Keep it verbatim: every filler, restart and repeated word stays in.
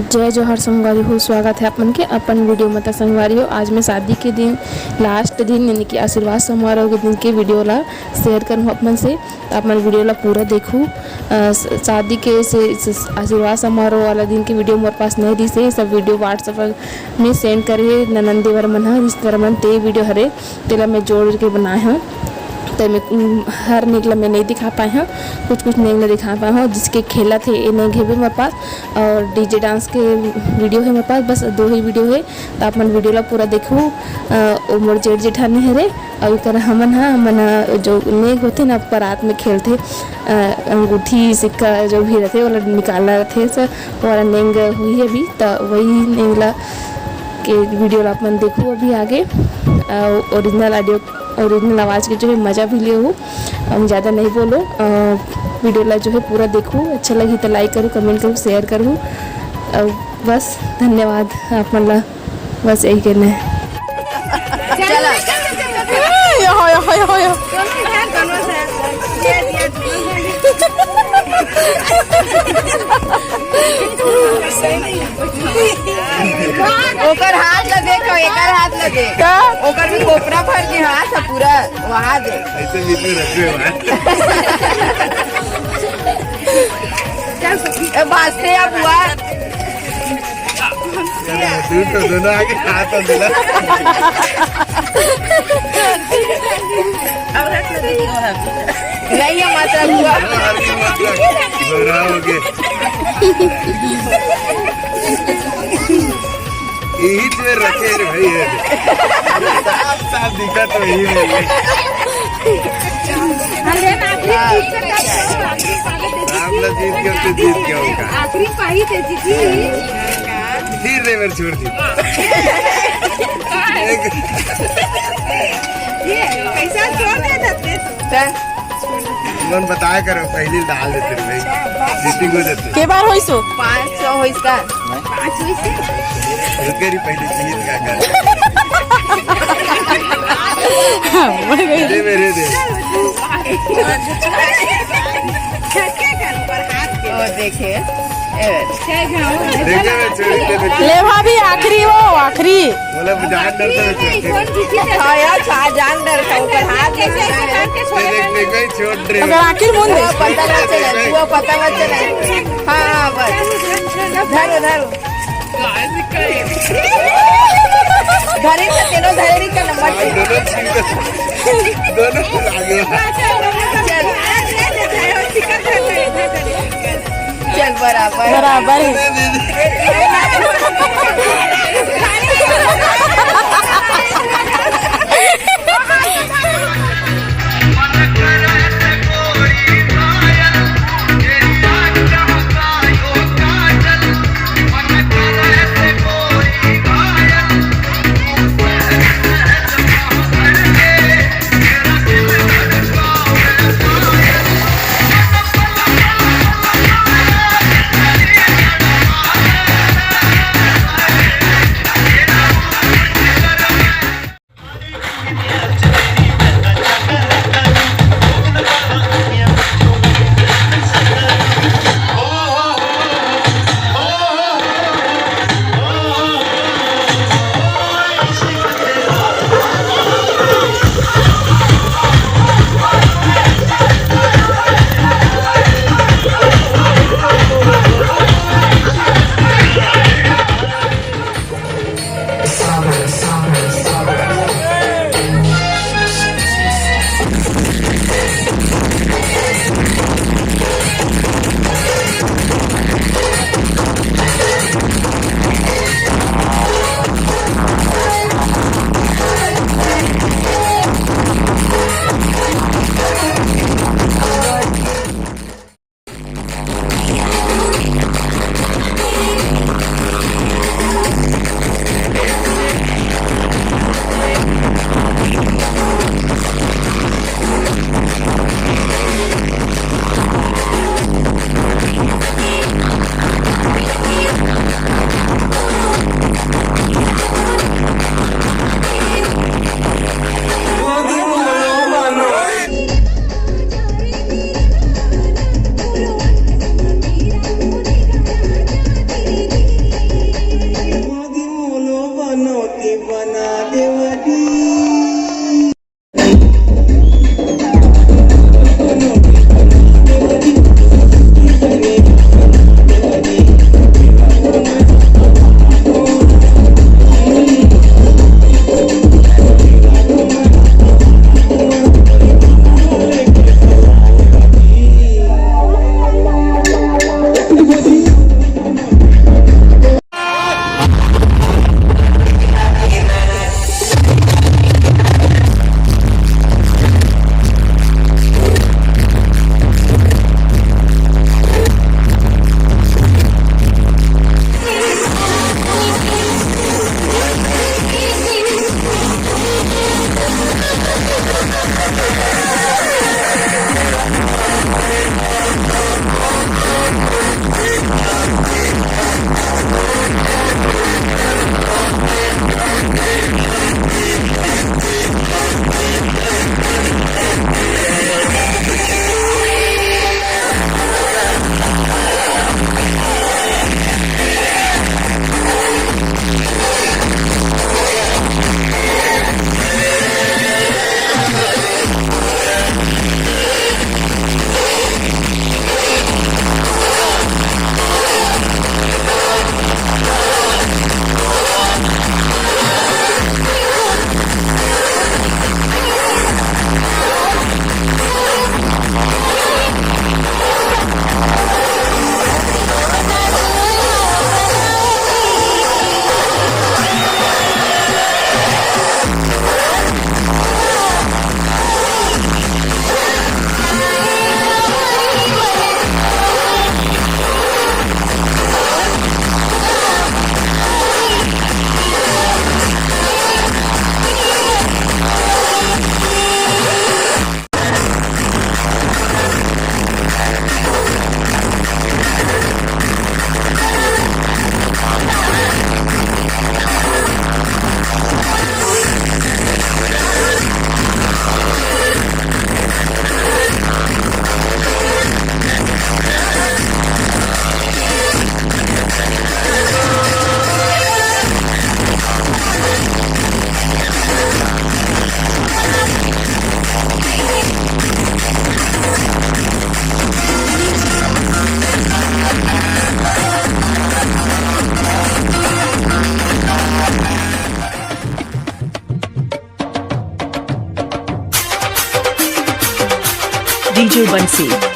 जय जोहार संगवारी हो, स्वागत है आप मन के अपन वीडियो में। त संगवारी हो, आज मैं शादी के दिन, लास्ट दिन, यानी कि आशीर्वाद समारोह के दिन के वीडियो ला शेयर करूँ आप मन से। त आप मन वीडियो ला पूरा देखू। अ, स-, शादी के से, से आशीर्वाद समारोह वाला दिन के वीडियो मोर पास नहीं रहिस हे, सब वीडियो WhatsApp में सेंड करे हे ननंद देवर मन ह, रिश्तेदार मन, ते वीडियो हरे, तेला मैं जोड़ के बनाए हूँ। तो मैं, उम, हर नेग ला मैं नहीं दिखा पाए हूँ, कुछ कुछ नेग ला दिखा पाए हूँ। जिसके खेलत हे, ये नेग हेबे मोर पास, और डीजे डांस के वीडियो है मोर पास, बस दो ही वीडियो है। तो आप मन वीडियो ला पूरा देखू। अ, वो मोर जेठ जेठानी हरे, और एकर हमन ह, हमन ह जो नेग होथे ना, परात में खेलथे, अ, अंगूठी सिक्का जो भी रहथे, ओला निकालना रहथे, सर, वो वाला नेग हुई है अभी, तो वही नेग ला के वीडियो ला आप मन देखू अभी आगे। अ, ओरिजिनल ऑडियो, ओरिजिनल आवाज़ के जो है मज़ा भी लेहू। हम ज़्यादा नहीं बोलो, अ, वीडियो ला जो है पूरा देखू, अच्छा लगी तो लाइक करू, कमेंट करू, शेयर करू। अ, बस धन्यवाद आप मन ला, बस यही कहना है। चला। यो, यो, यो, यो। ओकर हाथ ला देखो, एकर हाथ ला देख। का? ओकर भी कोपरा भर के हाथ है पूरा, वहाँ दे। ऐसे बीच में रखे हुए हैं। ए, बाजते अब हुआ। तू तो दोनों आगे हाथ और मिला। नहीं है, मतलब हुआ। दोनों हार गए, मतलब। दोनों हो गए। यही तो रखे रे भाई, ये। साफ साफ दिखा तो यही नहीं है। हम लोग आखिरी हाँ। जीत के साथ आखिरी स्वागत है। राम ला जीत के, उससे जीत के होगा। आखिरी पाई थे जीती। फिर रे मेरे छोड़ दी। ये पैसा छोड़ दे देते। मन बताया करो, पहले डाल देते रे भाई, जीतिंग हो जाते। के बार होइस हो? पाँच सौ होइस का? पाँच होइस से? रुके रे, पहले चीज का कर। दे मेरे दे। झटके कर ऊपर हाथ के। ओ देखे। देखे बे, छोड़ दे, देखे। ले भाभी, आखिरी हो, आखिरी। बोले, जान डरता है, छोड़ दे। हाँ यार, छा-, जान डरता है, ऊपर हाथ कैसे, कैसे करके छोड़ दे, देख, देख, देख, छोड़ दे। अगर आखिर मुंह दे। वो पता ना चले, वो पता ना चले। हाँ, हाँ, बस। धरो, धरो। धरे तो तेरो धरे नहीं का नंबर। दोनों, दोनों आगे। चल। चल, बराबर। बराबर है। बना देवती। DJ Bansi.